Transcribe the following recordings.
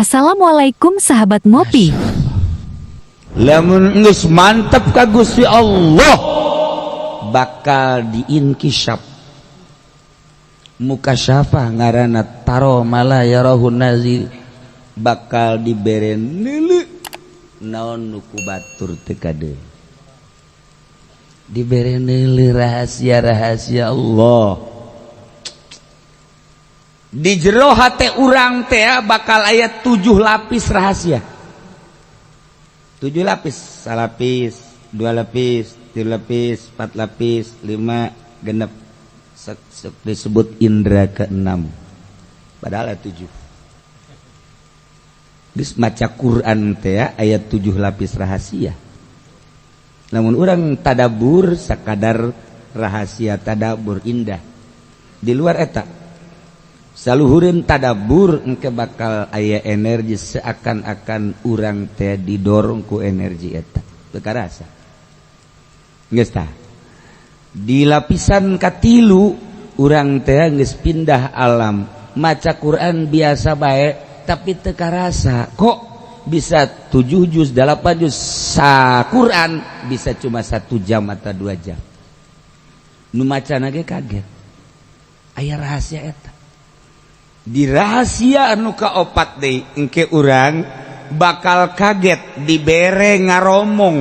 Assalamualaikum, sahabat ngopi. Lamun geus mantep ka Gusti Allah, bakal diinkisaf, mukasyafah ngaranna, taro ma la yarahun nazir, bakal dibere neuleu naon nu ku batur teu kadeuleu, dibere neuleu rahasia-rahasia Allah. Di jero hate urang teh bakal aya tujuh lapis rahasia, tujuh lapis, salapis, dua lapis, tiga lapis, empat lapis, lima, genep. Disebut indra keenam, padahal ada tujuh. Geus maca Quran teh aya tujuh lapis rahasia, namun orang tadabur sakadar rahasia tadabur indah di luar eta. Saluhureun tadabur, engke bakal aya energi, seakan-akan urang teh didorong ku energi eta, teu karasa. Geus tah, di lapisan katilu urang teh geus pindah alam, maca Quran biasa bae, tapi teu karasa kok bisa 7 juz, 8 juz sa Quran bisa cuma 1 jam atau 2 jam. Nu macana ge kaget, aya rahasia eta. Di rahasia anu kaopat deui, engke urang bakal kaget dibere ngaromong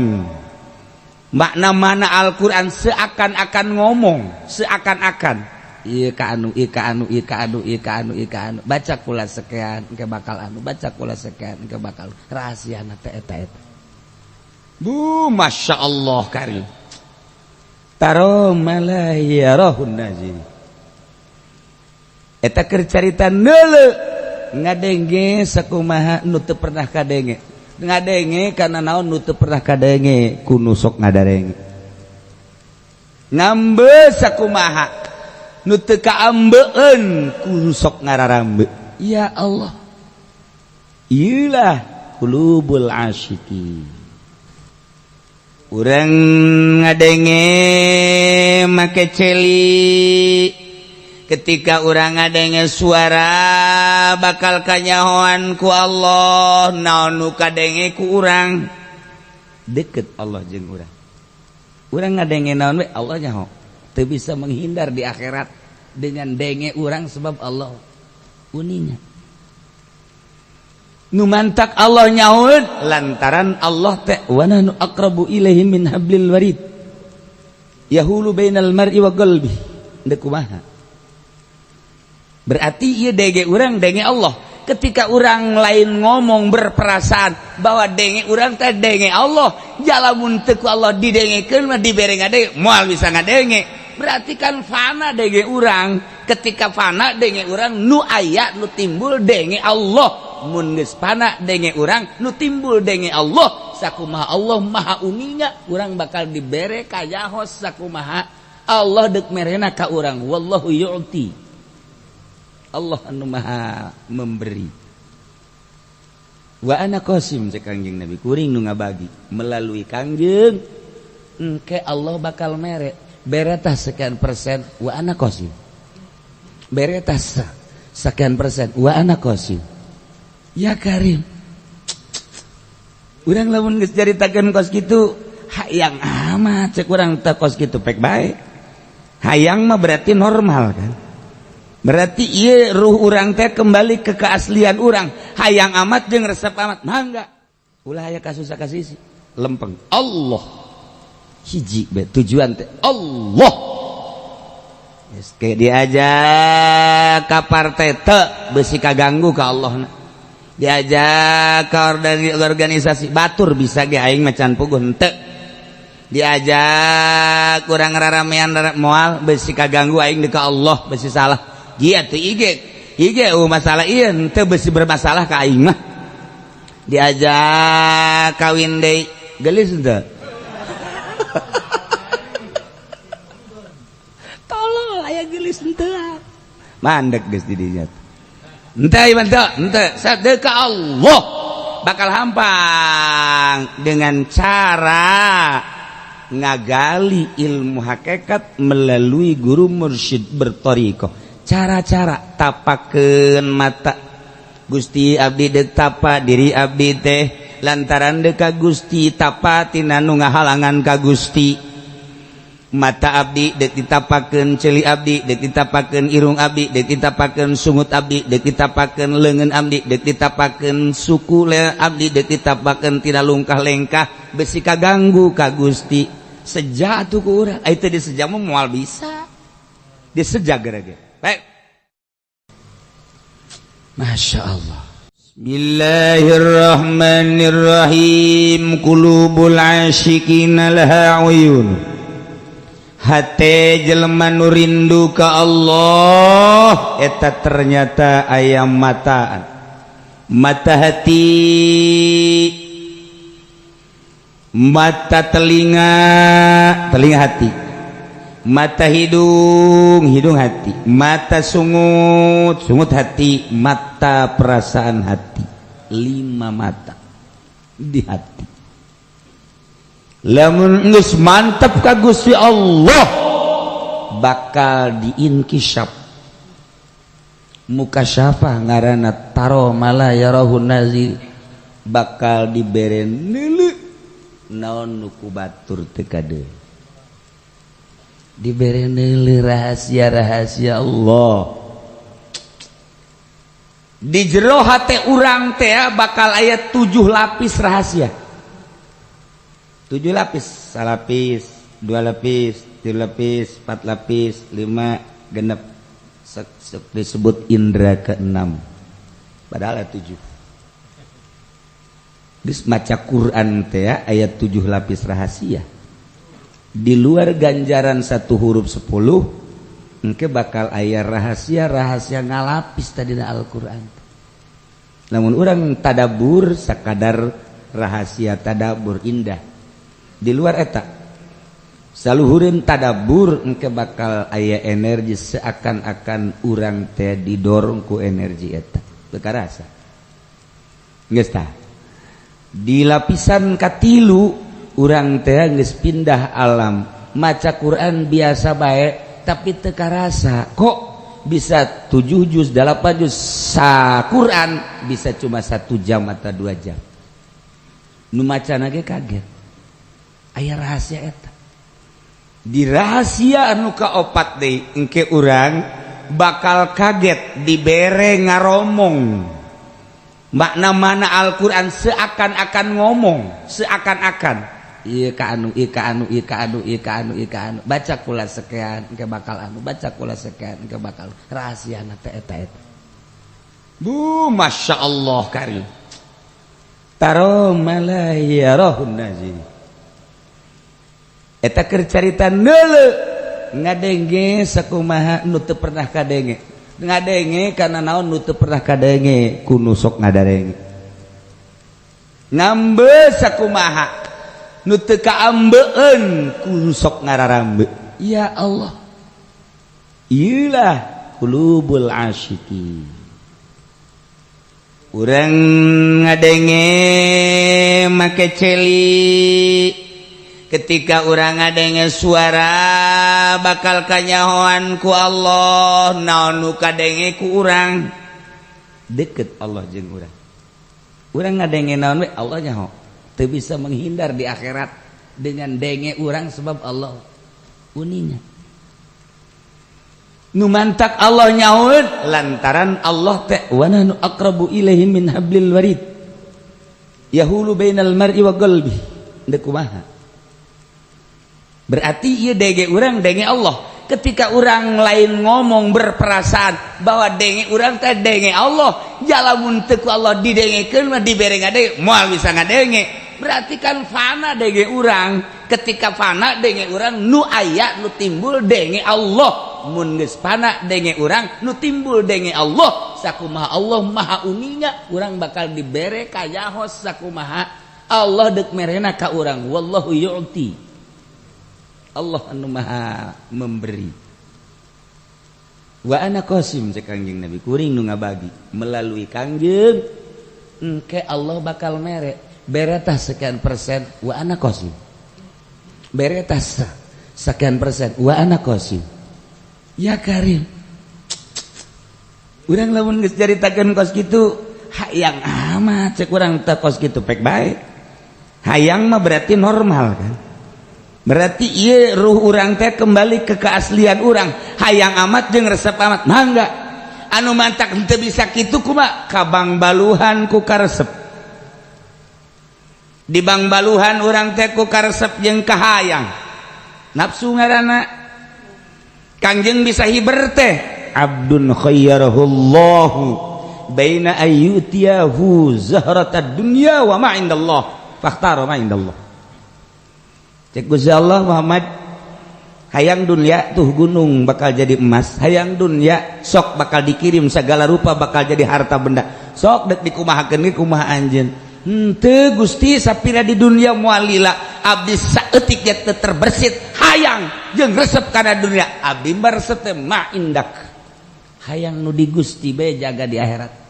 makna mana Al-Qur'an, seakan-akan ngomong, seakan-akan ieu ka anu, ieu ka anu, ieu ka anu, ieu ka anu, ieu ka anu, baca kula sekian engke bakal anu, baca kula sekian engke bakal rahasia teh eta eta. Bu, Masya Allah karim, taro ma la yarahun nazir. Eta keur carita neuleu, ngadenge sakumaha nu teu pernah kadenge, ngadenge kana naon nu teu pernah kadenge ku nu sok ngadarenge, ngambe sakumaha nu teu kaambeun ku nu sok ngararambe. Ya Allah, iyalah qulubul asyiki. Urang ngadenge make celi, ketika urang ngadenge suara bakal kanyahoan ku Allah naon nu kadenge ku urang. Deket Allah jeung urang, urang ngadenge naon we Allah nyaho, teu bisa menghindar di akhirat dengan denge urang, sebab Allah uninga. Nu mantak Allah nyahoeun lantaran Allah teh wa nahnu aqrabu ilaihi min hablil warid, yahulu bainal mar'i wa qalbi. Deuk kumaha? Berarti ieu denge urang denge Allah. Ketika orang lain ngomong berperasaan bahwa denge urang teh denge Allah, jalamun teu ku Allah didengekeun mah, dibere ngadenge moal bisa ngadenge. Berarti kan fana denge urang. Ketika fana denge urang, nu aya, nu timbul denge Allah. Mun geus fana denge urang, nu timbul denge Allah. Sakumaha Allah maha uninga, urang bakal dibere kayaho sakumaha Allah deuk merena ka urang. Wallahu yu'ti, Allah anu maha memberi. Wa ana qasim, cek Kangjeng Nabi, kuring nu ngabagi melalui Kangjeng. Engke Allah bakal mere beretah sekian persen, wa ana qasim, beretah sekian persen, wa ana qasim. Ya Karim, urang lamun geus caritakeun kos kitu, hayang amat cek urang teh kos kitu pek bae. Hayang mah berarti normal kan, berarti iya ruh urang teh kembali ke keaslian urang. Hayang amat jeung resep amat, mangga ulah aya kasus kasisi lempeng Allah hiji be tujuan teh Allah. Geus ke diajak ka partai teu besi kaganggu ka Allah, diajak ke organisasi batur bisa ge aing mah can puguh, henteu. Diajak kurang raramean moal besi kaganggu aing ka Allah, besi salah. Iya tuh ige ige, oh masalah iya henteu besi bermasalah ka aing mah. Diajak kawin deui gelis henteu? Tolol, aya gelis henteu? Mandek geus di dinya. Henteu ieu henteu, henteu sadeuka Allah bakal hampang dengan cara ngagali ilmu hakikat melalui guru mursyid bertoriko, cara-cara tapakeun mata. Gusti, abdi dek tapa diri abdi teh lantaran dek ka Gusti, tapa tina nu ngahalangan ka Gusti. Mata abdi dek ditapakeun, ceuli abdi dek ditapakeun, irung abdi dek ditapakeun, sungut abdi dek ditapakeun, leungeun abdi dek ditapakeun, suku le abdi dek ditapakeun tina lungkah lengkah besi kaganggu ka Gusti. Seja atuh ku urang. Ai teu diseja mah moal bisa diseja gara-gara. Baik, Masya Allah. Bismillahirrahmanirrahim. Qulubul asyiqina laha uyun. Hate jelema nu rindu ka Allah eta ternyata aya mataan, mata hati, mata telinga, telinga hati, mata hidung, hidung hati, mata sungut, sungut hati, mata perasaan hati. Lima mata di hati. Lamun geus mantep ka Gusti Allah, bakal diinkisaf, mukasyafah ngaranna, taro mala yarahun nazir, bakal dibere neuleu naon nu ku batur teu kade, dibere neuleu rahasia-rahasia Allah. Di jero hate urang teh bakal aya tujuh lapis rahasia, tujuh lapis, salapis, dua lapis, tiga lapis, empat lapis, lima, genep, disebut indra keenam, padahal ada tujuh. Geus maca Quran teh ayat tujuh lapis rahasia. Di luar ganjaran satu huruf 10, engke bakal aya rahasia-rahasia ngalapis tadi Al-Quran. Namun orang tadabur sakadar rahasia tadabur indah. Di luar eta saluhureun tadabur, engke bakal aya energi seakan-akan urang teh didorong ku energi eta, teu karasa. Geus tah, di lapisan katilu urang teh geus pindah alam. Maca Quran biasa bae, tapi teu karasa kok bisa 7 juz, 8 juz sa Quran bisa cuma 1 jam atau 2 jam. Nu macana ge kaget. Aya rahasia eta. Di rahasia anu kaopat deui, engke urang bakal kaget dibere ngaromong makna mana Al-Quran, seakan-akan ngomong, seakan-akan iya ka anu, iya ka anu, iya ka anu, iya ka anu, iya ka anu, baca kula sekian engke bakal anu, baca kula sekian engke bakal rahasia teh eta eta. Bu, Masya Allah karim. Taro mala yarahun nazir. Eta keur carita neuleu, ngadenge sakumaha nu teu pernah kadenge, ngadenge kana naon nu teu pernah kadenge ku nu sok ngadarenge, ngambe sakumaha nu teu kaambeun ku nu sok ngararambe. Ya Allah, iyalah qulubul asyiqin. Urang ngadenge make celi. Ketika urang ngadenge suara, bakal kanyahoan ku Allah naon nu kadenge ku urang. Deket Allah jeung urang. Urang ngadenge naon we Allah nyaho, teu bisa menghindar di akhirat dengan denge urang, sebab Allah uninga. Nu mantak Allah nyahoeun lantaran Allah teh wa nahnu aqrabu ilaihi min hablil warid, yahulu bainal mar'i wa qalbi. Deuk kumaha? Berarti ieu denge urang denge Allah. Ketika orang lain ngomong berperasaan bahwa denge urang teh denge Allah, jalamun teu ku Allah didengekeun mah, dibere ngadenge moal bisa ngadenge. Berarti kan fana denge urang. Ketika fana denge urang, nu aya nu timbul denge Allah. Mun geus fana denge urang, nu timbul denge Allah. Sakumaha Allah maha uninga, urang bakal dibere kayaho sakumaha Allah deuk merena ka urang. Wallahu yu'ti, Allah anu maha memberi. Wa ana qasim, cek Kangjeng Nabi, kuring nu ngabagi melalui Kangjeng. Engke Allah bakal mere beretah sekian persen, wa ana qasim, beretah sekian persen, wa ana qasim. Ya karim. Urang lamun geus caritakeun kos kitu. Hayang amat cek urang teh kos kitu pek bae. Hayang mah berarti normal kan. Berarti ieu ruh urang teh kembali ke keaslian urang. Hayang amat jeung resep amat. Mangga. Anu mantak henteu bisa kitu kumaha? Ka bangbaluhan ku karesep. Di bangbaluhan urang teh ku karesep jeung kahayang. Nafsu ngaranna. Kangjeng bisa hiber teh abdun khayyarahullahu baina ayyutiyahu zahratad dunya wa ma indallah fakhtara ma indallah. Cek Gusti Allah Muhammad, hayang dunia tuh gunung bakal jadi emas, hayang dunia sok bakal dikirim segala rupa bakal jadi harta benda, sok dek dikumahakeun ge kumaha anjeun. Henteu Gusti, sapira di dunia moal lila, abdi saeutik ge teu terbersit hayang jeung resep kana dunia, abdi mah resep teh ma indak, hayang nu di Gusti bae jaga di akhirat.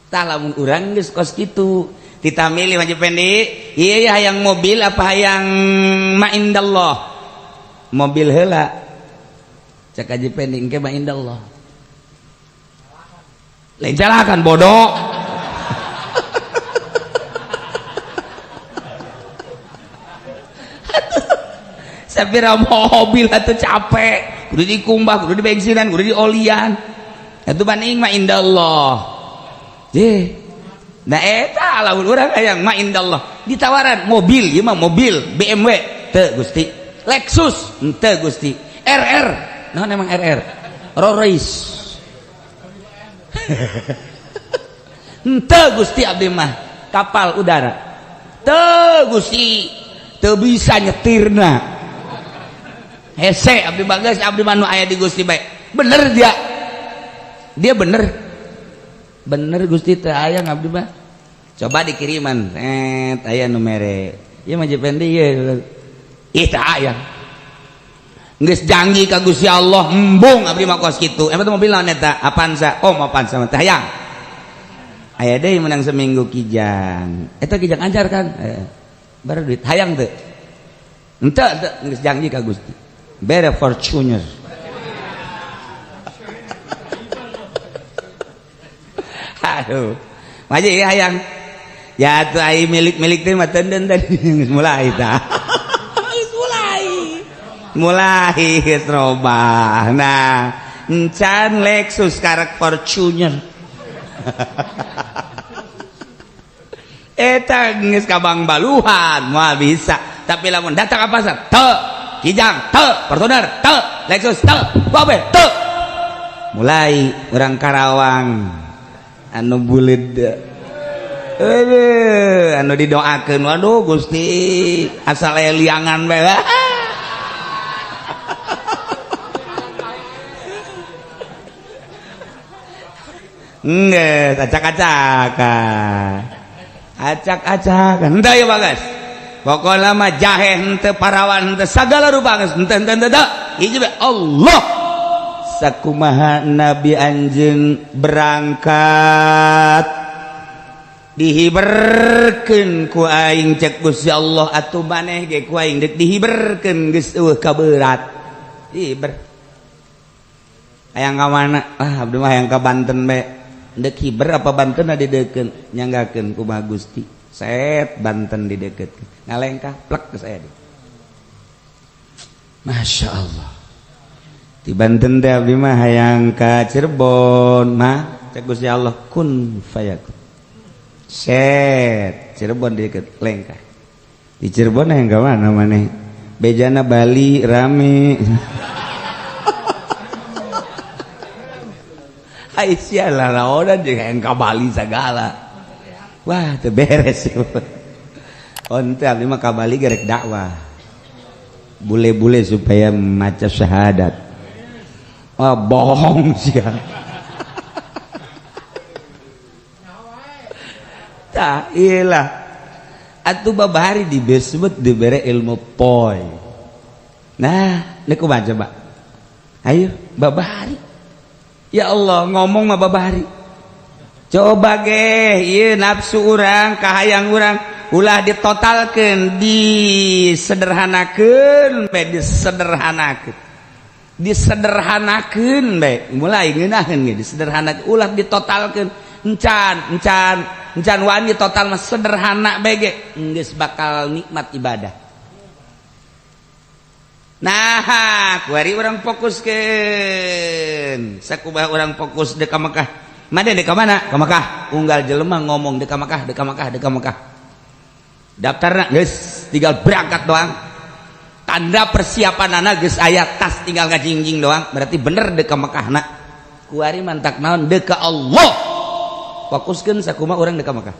Tah lamun urang geus kos kitu tita milih Haji Pendi, ieu hayang mobil apa hayang ma indallah? Mobil heula cek Haji Pendi, engke ma indallah. Lain calakan bodoh. Sapira mobil atuh capek, kudu dikumbah, kudu dibensinan, kudu diolian. Atuh banding ma indallah. Ye. Nah eta lamun urang hayang ma indallah, ditawaran mobil, ieu mah mobil BMW, teu Gusti. Lexus, henteu Gusti. RR, naon emang RR? Rolls. Henteu Gusti abdi mah kapal udara. Teu Gusti, teu bisa nyetirna. Hese abdi bagas, abdi mah nu aya di Gusti bae. Bener dia. Dia bener. Bener Gusti teu aya abdi mah. Coba dikiriman, aya nu mere. Ieu mah Jependi ieu. Ih teu aya. Geus janji ka Gusti Allah, embung abdi mah kos kitu. Emang teh mobil naon eta? Avanza. Oh, Avanza mah teu hayang. Aya deui menang seminggu Kijang. Eta Kijang anjar kan? Baru duit hayang teu. Henteu teu geus janji ka Gusti. Bere Fortuner. Aduh. Maji hayang. Ya atuh ai milik-milik teh mah teunden tadi geus mulai tah. Geus mulai. Mulai geus robah. Nah, encan Lexus karek Fortuner. Eta geus ka bangbaluhan moal bisa. Tapi lamun datang ka pasar, teu Kijang, teu, Fortuner, teu, Lexus, teu, Babe, teu. Mulai orang Karawang anu buleud. Anu didoakeun, waduh Gusti, asal aya liangan bae. Geus acak-acakan. Acak-acakan. Henteu ieu bagas. Pokokna mah jahe henteu parawan henteu sagala rupa geus henteu henteu henteu. Hiji bae Allah. Sakumaha Nabi anjeun berangkat dihiberkeun ku aing cek Gusti Allah atuh maneh ge ku aing deuk dihiberkeun geus eueuh kaberat. Hiber. Hayang ka mana? Ah abdi mah hayang ka Banten bae. Deuk hiber apa Banten dideukeun nyanggakeun kumaha Gusti. Set Banten dideukeutkeun. Ngalengkah plek ke saya. Masya Allah. Di Banten teh abdi mah hayang ka Cirebon mah cek Gusti Allah kun fayakun. Set Cirebon deket lengkah. Di Cirebon hayang ka mana maneh? Bejana Bali rame. Aisyah lah laonan jeung hayang ka Bali sagala. Wah, teu beres. Onte abdi mah ka Bali gerek dakwah. Bule-bule supaya maca syahadat. Ah, bohong sih. Tah, iyalah. Atuh babari dibesebut dibere ilmu poy. Nah, ini kumaha coba? Ayo, babari. Ya Allah, ngomong mah babari. Coba ge, ieu nafsu urang, kahayang urang ulah ditotalkeun, disederhanakeun, bae disederhanakeun. Disederhanakeun bae, mulai ngeunaheun ge disederhanakeun, ulah ditotalkeun. Encan encan encan wani total mah, sederhana bege geus bakal nikmat ibadah. Nah, kuari urang fokuskeun sakumaha urang fokus dek ka Mekah. Mana dek ka mana? Ka Mekah. Unggal jelema ngomong dek ka Mekah, dek ka Mekah, dek ka Mekah. Daftarna geus, tinggal berangkat doang. Tanda persiapan anak geus aya, tas tinggal ngajingjing doang, berarti bener dek ka Mekah na. Kuari mantak naon? Dek ka Allah. Fokuskeun sakumaha urang dek ka Mekah.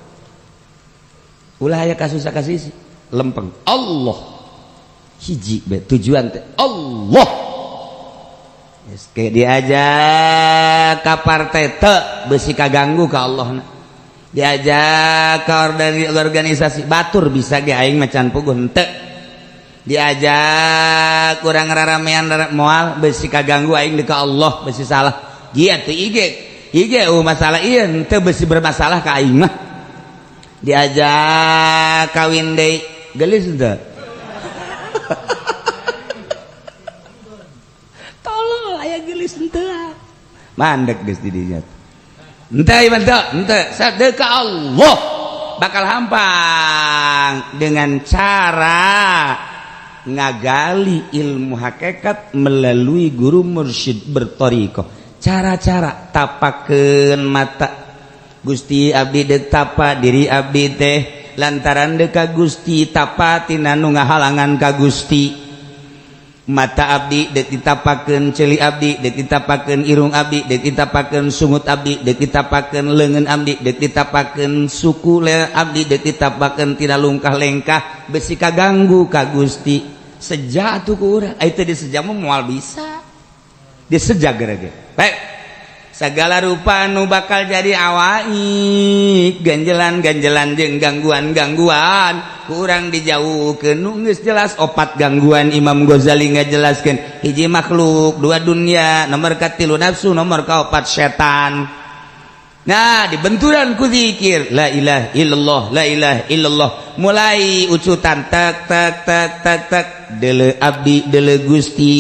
Ulah aya kasus kasih lempeng. Allah hiji be tujuan teh Allah. Geus ke diajak ka partai teu besi kaganggu ka Allah. Diajak ka organisasi batur bisa ge, aing macan puguh henteu. Diajak kurang raramean moal besi kaganggu, aing ka Allah besi salah. Gia teu ige ige masalah ieu henteu besi bermasalah ka aing mah. Diajak kawin deui gelis henteu? Tolol aya gelis henteu? Mandek geus di dinya. Henteu ieu henteu henteu. Sadeka Allah bakal hampang dengan cara ngagali ilmu hakikat melalui guru mursyid bertorikoh. Cara-cara tapakeun mata, Gusti, abdi dek tapa diri abdi teh lantaran dek ka Gusti, tapa tina nu ngahalangan ka Gusti. Mata abdi dek ditapakeun, ceuli abdi dek ditapakeun, irung abdi dek ditapakeun, sungut abdi dek ditapakeun, leungeun abdi dek ditapakeun, suku leher abdi dek ditapakeun tina lungkah lengkah besi kaganggu ka Gusti. Seja atuh ku urang aya teh diseja mah moal bisa diseja gerege. Baik, segala rupa nu bakal jadi awaik, ganjelan-ganjelan jeung gangguan-gangguan kurang dijauhkeun. Nu geus jelas opat gangguan, Imam Ghazali ngajelaskeun: hiji makhluk, dua dunia, nomor katilu nafsu, nomor kaopat setan. Nah, dibenturan ku zikir la ilaha illallah, la ilaha illallah, mulai ucutan tak tak tak tak tak, deuleu abdi deuleu Gusti.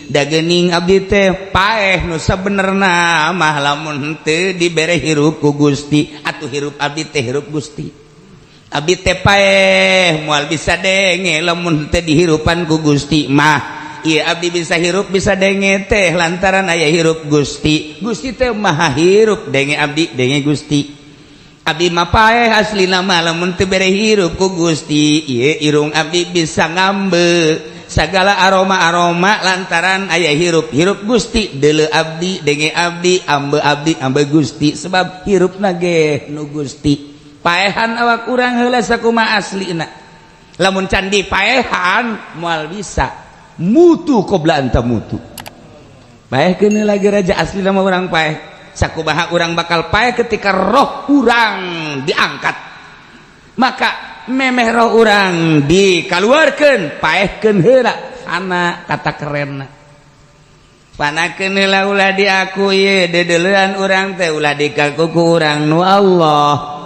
Dagening abdi teh paeh nu sabenerna mah lamun teu dibere hirup ku Gusti. Atuh hirup abdi teh hirup Gusti. Abdi teh paeh moal bisa denge lamun teu dihirupan ku Gusti mah. Ieu abdi bisa hirup, bisa denge teh lantaran aya hirup Gusti. Gusti teh maha hirup, denge abdi denge Gusti. Abdi mah paeh aslina mah lamun teu bere hirup ku Gusti. Ieu irung abdi bisa ngambe segala aroma-aroma lantaran aya hirup hirup Gusti. Deuleu abdi denge abdi, ambe abdi ambe Gusti, sebab hirup nage nu Gusti. Paehan awak urang heula sakumaha aslina. Lamun can dipaehan moal bisa. Mutu qabla an tamutu, paehkeun lagi raja. Asli nama urang paeh sakumaha? Urang bakal paeh ketika roh urang diangkat. Maka memeh roh urang dikaluarkeun, paehkeun heula sana, kata kerenna panakeun heula. Ulah diaku ieu deudeulean urang teh, ulah dikaku ku urang, nu Allah.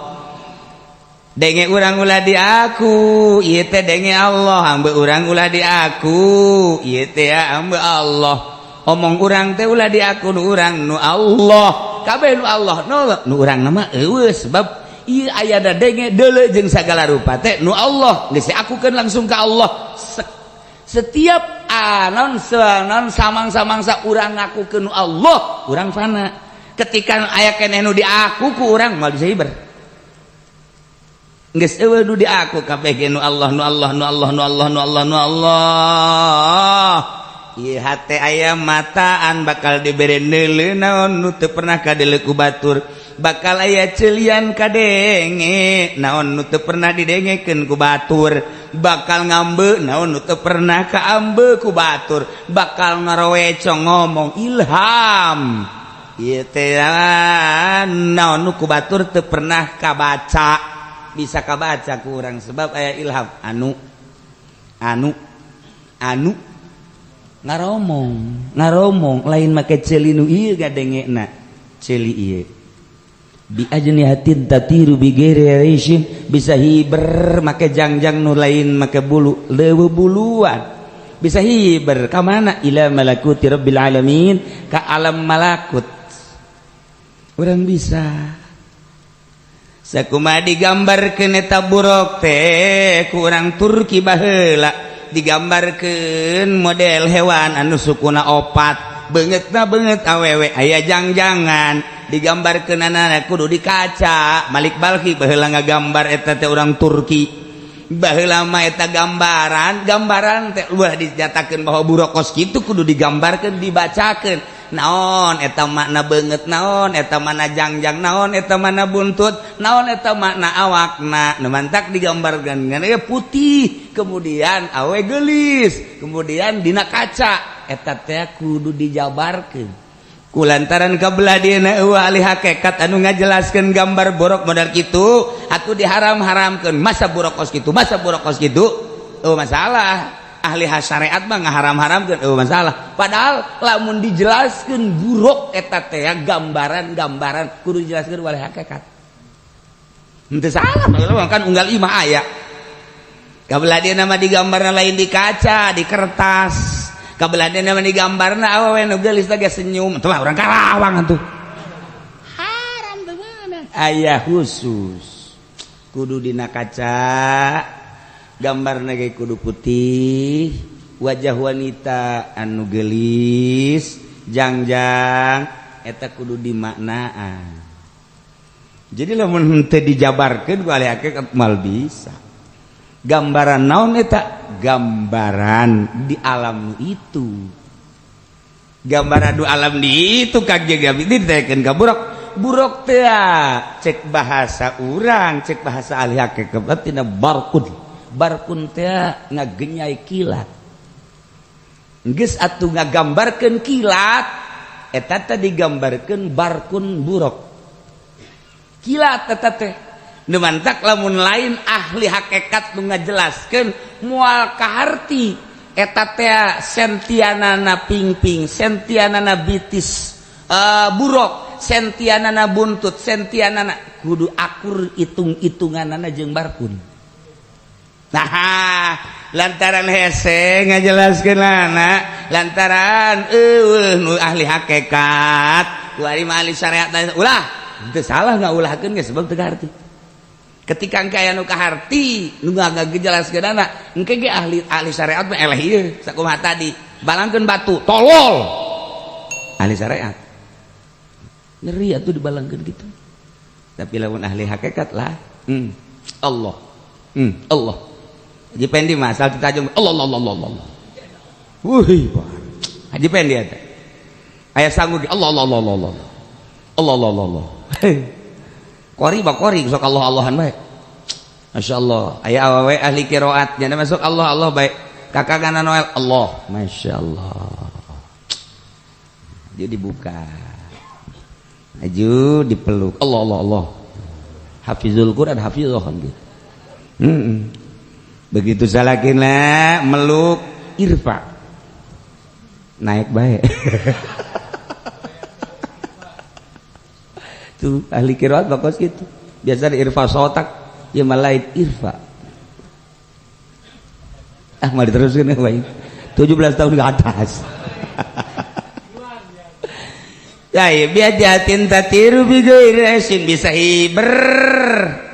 Denge urang ulah diaku, ieu teh denge Allah. Ambe urang ulah diaku, ieu teh ambe Allah. Omong urang teh ulah diaku, nu urang nu Allah. Kabeh nu Allah, nu nu urang nama eueuh, sebab ieu aya da denge deuleu jeung sagala rupa teh nu Allah. Geus akukeun langsung ka Allah. Setiap anon non samang-samangsa urang ngakukeun nu Allah, urang fana. Ketika aya keneh nu diaku ku urang, moal bisa hiber. Geus eueuh nu diaku, kabeh ge nu Allah, nu Allah, nu Allah, nu Allah, nu Allah, nu Allah. Ieu hate aya mataan, bakal dibere neuleu naon nu teu pernah kadeuleu ku batur. Bakal aya celian kadenge naon nu teu pernah didengekeun ku batur. Bakal ngambe naon nu teu pernah kaambe ku batur. Bakal ngaroweco ngomong ilham ieu teh naon nu ku batur teu pernah kabaca, bisa kabaca ku urang sebab aya ilham anu anu anu ngaromong ngaromong lain make ceuli nu ieu gadengena, ceuli ieu bi ajnihatin tatiru bi ghairi rishin. Bisa hiber make jangjang nu lain make bulu, leuweuh buluan. Bisa hiber ka mana? Ila malakuti rabbil alamin, ka alam malakut. Urang bisa. Sakumaha digambarkeun eta buruk teh ku urang Turki baheula, digambarkeun model hewan anu sukuna opat, beungeutna beungeut awewe aya jangjangan, digambarkeunana kudu di kaca. Malik Balki baheula ngagambar eta teh urang Turki baheula mah eta gambaran gambaran teh ulah dinyatakeun bahwa buruk kos kitu kudu digambarkeun, dibacakeun naon eta makna beungeut, naon eta makna jangjang, naon eta makna buntut, naon eta makna awakna. Nu mantak digambarkeun ngan putih, kemudian awe geulis, kemudian dina kaca eta teh kudu dijabarkeun. Kulantaran kabelah dieuna eueuh ahli hakikat anu ngajelaskeun gambar buruk model kitu atuh diharam-haramkeun. Masa buruk kos kitu, masa buruk kos kitu, eueuh masalah. Ahli syariat mah ngaharam-haramkeun, eueuh masalah. Padahal lamun dijelaskeun buruk eta teh gambaran-gambaran kudu dijelaskeun oleh hakikat, henteu salah kan unggal imah aya. Kabelah dieuna mah digambarna lain di kaca, di kertas. Kabelah dieuna mah digambarna awewe nu geulis teh senyum, teh urang Karawang atuh haram teu meunang. Aya khusus kudu dina kaca, gambar ge kudu putih, wajah wanita anu geulis jangjang eta kudu dimaknaan. Jadi lamun henteu dijabarkeun ku ahli hakikat mal bisa gambaran naon eta, gambaran di alam itu, gambaran di alam di itu. Kaget ditekeun ka buruk. Buruk teh cek bahasa urang, cek bahasa ahli hakikat tina barkun. Barkun teh ngagenyai kilat. Geus atuh ngagambarkeun kilat eta teh digambarkeun barkun buruk kilat eta teh. Nu mantak lamun lain ahli hakikat nu ngajelaskeun moal kaharti eta teh sentianana pingping, sentianana bitis buruk, sentianana buntut, sentianana kudu akur hitung-hitunganana jeung barkun. Nah, lantaran hese ngajelaskeunana, lantaran eueuh nu ahli hakikat, ku ari mah ahli syariat ulah teu salah ngaulahkeun ge sebab teu kaharti. Ketika engke aya nu kaharti nu ngajelaskeunana, engke ge ahli ahli syariat mah eleh ieu sakumaha tadi balangkeun batu tolol. Ahli syariat ngeri atuh dibalangkeun gitu. Tapi lamun ahli hakikat lah, Allah, Allah. Haji Pendi mah asal ditajung Allah Allah Allah Allah. Wuih, Haji Pendi eta. Aya sanggup Allah Allah Allah Allah. Allah Allah Allah Allah. Kori ba kori sok Allah Allahan bae. Masyaallah, aya awewe ahli qiraat nya masuk Allah Allah bae. Kakak Noel Allah, masyaallah. Dia dibuka. Maju dipeluk Allah Allah Allah. Hafizul Quran hafizah gitu. Begitu salakina meluk irfa naik baik. Tuh ahli qiraat bagus gitu. Biasa irfa sotak ya malain irfa. Ah mau diteruskeun bae. 17 tahun ke atas. Ya biajatin tatiru bi ghairi bisa hiber.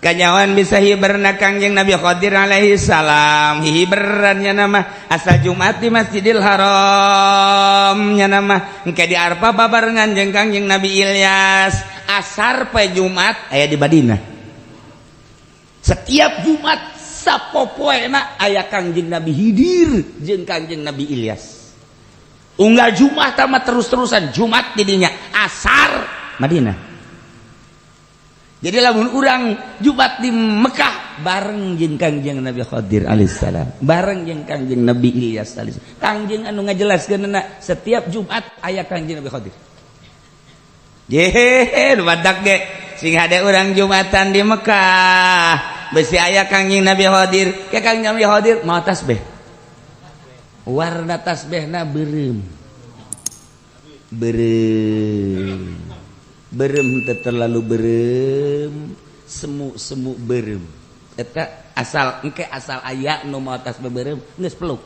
Kanyawan bisa hiberna Kangjeng Nabi Khadir alaihi salam. Hiberannya nama asal Jumat di Masjidil Haram nya nama engke di Arfa babarengan jeung Kangjeng Nabi Ilyas. Asar pe Jumat aya di Madinah. Setiap Jumat sapopoena aya Kangjeng Nabi Hidir jeung Kangjeng Nabi Ilyas. Unggal Jumat mah terus-terusan Jumat di dinya asar Madinah. Jadi lamun urang Jumat di Mekah bareng jeung Kangjeng Nabi Khadir alaihissalam, bareng jeung Kangjeng Nabi Ilyas alaihissalam. Kangjeng anu ngajelaskeunna setiap Jumat aya Kangjeng Nabi Khadir. Jehehe, nu badak ge sing hade urang Jumatan di Mekah, besi aya Kangjeng Nabi Khadir. Ke Kangjeng Nabi Khadir mau tasbih. Warna tasbihna beureum. Beureum. Berem terlalu berem, semu-semu berem eta asal engke asal aya nu mau atas beberem geus peluk.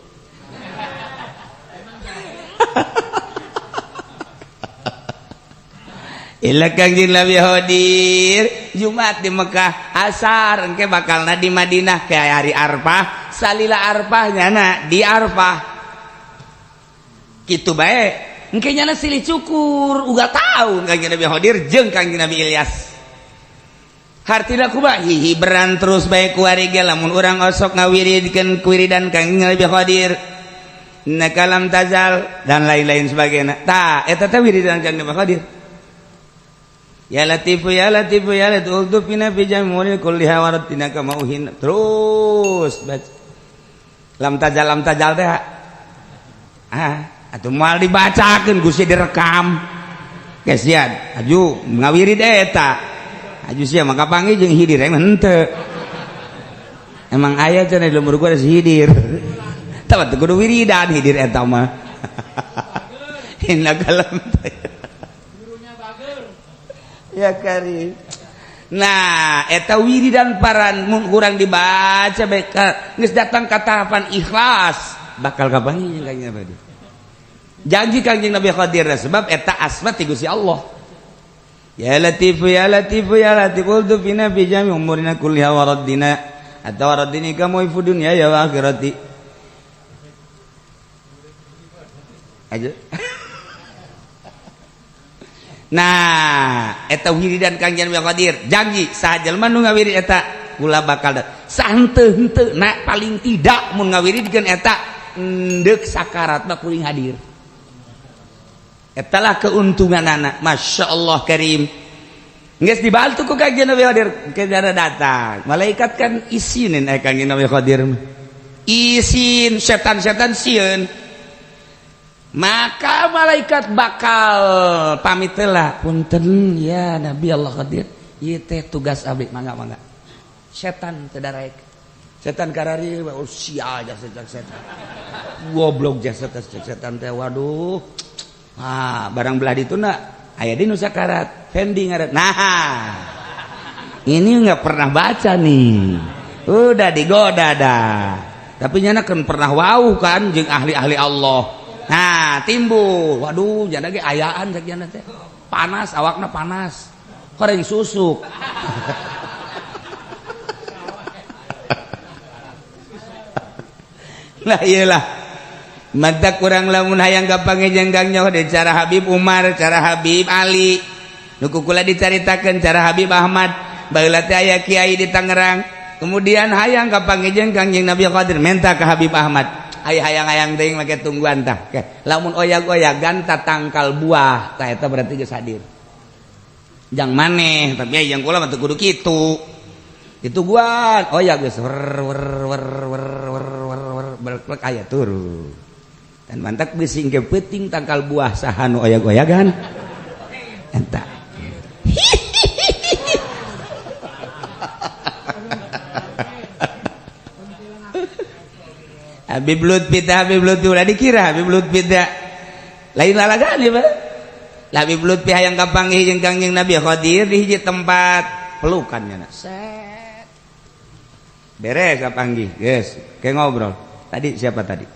Ila Kangjeng Nabi Khadir Jumat di Mekah, asar engke bakalna di Madinah ke hari Arfah, salila Arfah nyana di Arfah. Kitu bae. Engke nyana silih cukur, uga tahu Kangjeng Nabi Khadir jeung Kangjeng Nabi Ilyas. Hartina kumaha hihiberan terus bae kuari ge lamun urang osok ngawiridkeun kuwiridan Kangjeng Nabi Khadir. Nakalam tazal dan lain-lain sebagainya. Tah eta teh wiridan Kangjeng Nabi Khadir. Ya Latifu ya Latifu ya Latifu ultufina fi jamuri kulliha waratina kama uhin. Terus baca. Lam tajal teh. Ah, atuh moal dibacakeun Gusti direkam. Kesian, aju ngawirid eta. Aju sia maka panggih jeung hidir emang henteu. Emang aya cenah di lembur gua ada si hidir. Tah teu kudu wiridan hidir eta mah. Innaka lam ya karim. Nah eta wiridan paran mun kurang dibaca bae geus datang ka tahapan ikhlas bakal kapanggih jeung Kangjeng Nabi. Janji Kangjeng Nabi Khadir sebab eta asma ti Gusti Allah. Ya Latif ya Latif ya Latif ultufina fi jami umurina kulliha wa raddina atau raddini kamu fi dunya ya wa akhirati. Aja. Nah eta wiridan Kangjeng Nabi Khadir janji saha jelema nu ngawirid eta kula bakal sahenteu henteu na paling tidak mun ngawiridkeun eta endeuk sakarat mah kuring hadir. Eta lah keuntunganana Masya Allah karim. Geus dibantu ku Kangjeng Nabi Khadir ke datang malaikat kan isinin Kangjeng Nabi Khadir isin setan-setan sieun. Maka malaikat bakal pamit lah punten ya Nabi Allah Khadir ieu teh tugas abdi mangga mangga setan teu daraek setan karari oh sia jasa setan goblok jasa setan teh waduh ah barang belah dituna aya di nu sakarat Fendi ngaran nah ini nggak pernah baca nih udah digoda dah tapi nyana kan pernah wau kan jeung ahli-ahli Allah. Nah timbul waduh jana ge ayaan cek jana teh panas awakna panas koreng susuk. Lah iyalah mata kurang lamun hayang gampang jenggang nyaho de cara Habib Umar cara Habib Ali nu kukula dicaritakeun cara Habib Ahmad baheula teh aya kiai di Tangerang kemudian hayang kapanggih Kangjeng Nabi Khadir minta ke Habib Ahmad ay hayang-hayang teuing make tungguan tah. Lamun oyag-oyagan ta tangkal buah tah eta berarti geus hadir. Jang maneh tapi aya jang kula mah teu kudu kitu. Ditungguan oyag geus wer wer wer wer wer wer wer belek aya turun. Dan mantak bisi engke peuting tangkal buah saha nu oyag-oyagan. Eta. Habib Lutfi teh Habib Lutfi ulah dikira Habib Lutfi teh lain lalagaan ya Pak. Habib Lutfi hayang kapanggih jeung Kangjeng Nabi Khadir di hiji tempat pelukan nya set. Beres kapanggih geus ke ngobrol. Tadi siapa tadi?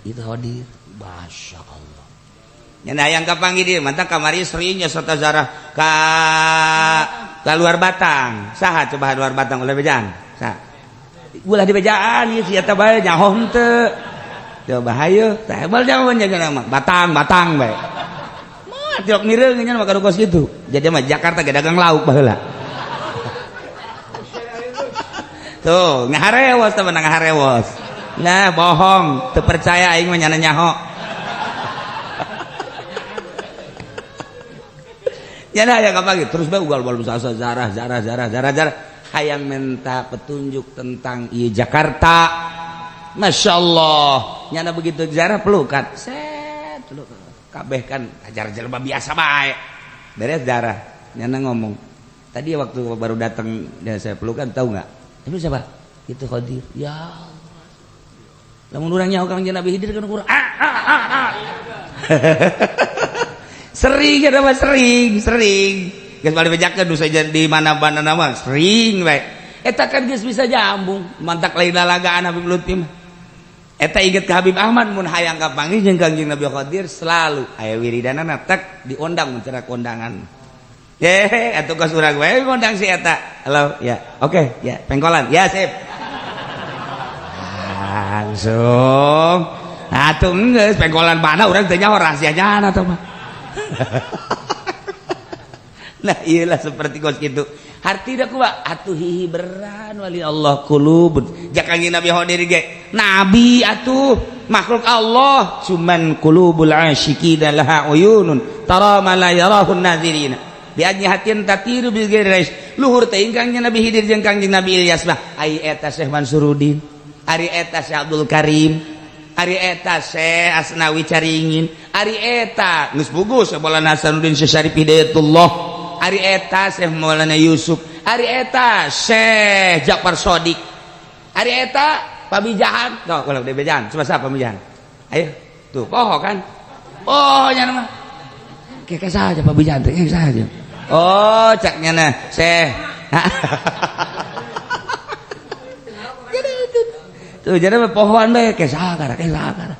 Itu Khadir. Masya Allah. Nya hayang kapanggih dia mantap kamari istrinya serta zarah ka luar batang. Saha coba luar batang ulah bejaan? Saha? Ulah di bejaan ieu si eta bae nyaho henteu. Coba hayu, tah bal jawaban jaga mah batang-batang bae. Mah tiok mireung nya mah kos kitu. Jadi mah Jakarta ge dagang lauk baheula. Tuh, ngaharewos teh menang ngaharewos. Nah, bohong, teu percaya aing mah nyana nyaho. Nyana aya kapanggih terus bae ugal-ugal sasa zarah zarah zarah zarah zarah. Hayang minta petunjuk tentang ieu Jakarta. Masya Allah nyana begitu jarah pelukan set pelukan kabeh kan ajar jelema biasa bae beres darah nyana ngomong tadi waktu baru datang dan saya pelukan tahu nggak itu siapa itu Khadir ya Allah lamun urang nyaho Kangjeng Nabi Khidir kan urang ah ah ah ah sering ada mah sering sering geus balik bejakeun nu saja di mana-mana nama sering bae eta kan geus bisa jambung mantak lain lalagaan Habib Lutfi mah eta inget ke Habib Ahmad mun hayang kapanggih jeung Kangjeng Nabi Khadir selalu aya wiridanana tek diondang mun cara kondangan. Eh, atuh kos urang we ngundang si eta. Halo, ya. Oke, ya, pengkolan. Ya, sip. Langsung. Atuh geus pengkolan mana urang teh nyaho rahasianya atuh mah. Nah, iyalah seperti kos gitu. Hartina kumaha? Atuh hihiberan wali Allah qulubun. Jak Kangjeng Nabi Hodir ge. Nabi atuh makhluk Allah, cuman qulubul asyiqina laha uyunun tara ma la yarahun nazirina. Bi ajnihatin tatiru bil ghairi luhur teh Kangjeng Nabi Khidir jeung Kangjeng Nabi Ilyas mah. Ai eta Syekh Mansuruddin, ari eta Syekh Abdul Karim, ari eta Syekh Asnawi Caringin, ari eta geus pugus Maulana Hasanuddin Syekh Syarif Hidayatullah, ari eta Syekh Maulana Yusuf, ari eta Syekh Ja'far Shodiq, ari eta Pamijahan. Tuh, kalau di Pamijahan, coba siapa Pamijahan? Ayo, tuh, poho kan? Oh, nya mah. Kayak saja Pamijahan teh, kayak saja. Oh, caknya nah, Syekh. Jadi itu. Tuh, jadi pohoan bae kayak sakara, kayak sakara.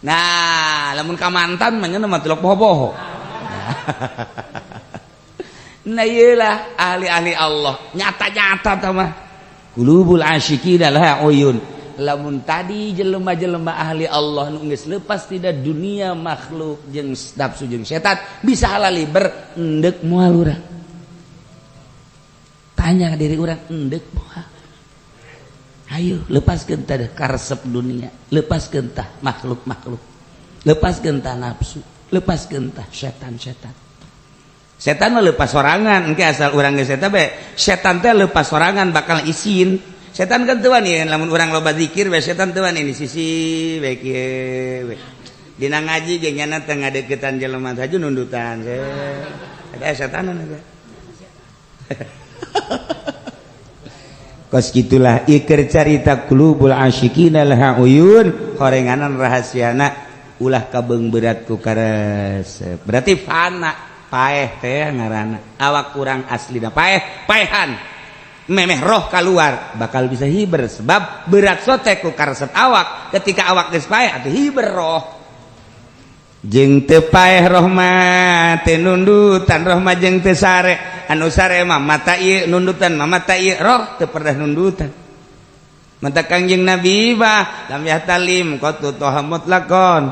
Nah, lamun ka mantan mah nya mah tilok poho-poho. Nah, iyalah ahli-ahli Allah, nyata-nyata tah mah. Qulubul asyiqina laha uyun. Lamun tadi jelema-jelema ahli Allah nu geus lepas tidak dunia makhluk jeung nafsu jeung setan bisa halaliber endek moal urang. Tanya diri urang, endek moal? Ayo lepaskeun tah karesep dunia, lepaskeun tah makhluk-makhluk, lepaskeun tah nafsu, lepaskeun tah setan-setan. Setan mah lepas sorangan, engke asal urang geus eta bae. Setan teh lepas sorangan bakal isin. Setan kan tuan ya, lamun urang loba zikir bae setan tuan ini sisi bae kieu we. Dina ngaji ge nyana teh ngadeukeutan jelema saja nundutan. Eta setanan eta. Kos gitulah iker carita qulubul asyiqina laha uyun, horenganan rahasiana ulah kabeung berat ku karesep. Berarti fana paeh teh ngaranna. Awak kurang aslina paeh, paehan. Memeh roh keluar bakal bisa hiber sebab berat sote ku karesep awak. Ketika awak geus paeh atuh hiber roh. Jeung teu paeh roh mah teu nundutan, roh mah jeung teu sare. Anu sare mah mata ieu nundutan, mah mata ieu roh teu pernah nundutan. Mata Kangjeng Nabi mah lam yahtalim qatu toha mutlaqon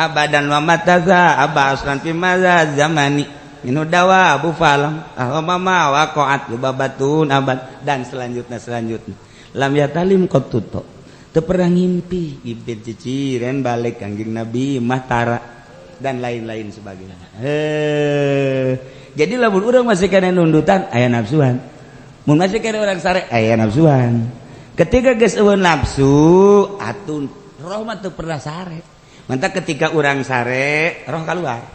abadan wa mataza aba aslan fi maza zamani minu dawa abu falam ahwa mama waqa'at lubabatun abad dan selanjutnya selanjutnya. Lam yahtalim qatu to teu pernah ngimpi, ngimpi ciciren balik Kangjeng Nabi mah tara dan lain-lain sebagainya. Jadi lamun urang masih kena nundutan aya nafsuan. Mun masih kena urang sare aya nafsuan. Ketika geus eueun nafsu atuh roh mah teu pernah sare. Mantap ketika urang sare roh keluar.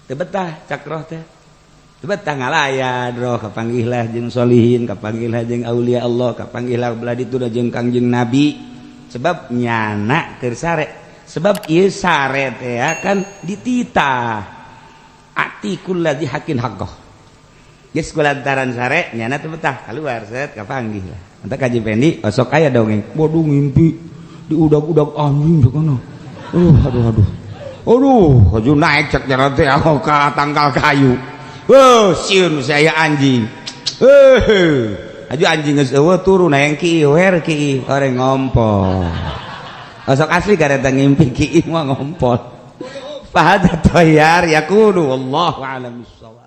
Teu betah cak roh teh. Teu betah ngalayan roh, kapanggihlah jeung solihin, kapanggihlah jeung aulia Allah, kapanggihlah belah ditu jeung Kangjeng Nabi. Sebab nyana keur sare. Sebab ieu sare teh kan dititah. Ati kulladzi haqqin haqqah. Geus kulantaran sare nyana teu betah keluar set kapanggih lah. Entar Kaji Pendi osok aya dongeng. Waduh, ngimpi diudag-udag anjing kana. Aduh aduh aduh. Aduh, aju naik cek nyana teh ka tangkal kayu. Heuh, sieun saya anjing. Heuh. Aju anjing geus eueuh turun hayang ki wer ki orang ngompol. Osok asli kareta ngimpi ki mah ngompol. Fahada toyar yakunu wallahu a'lam bissawab.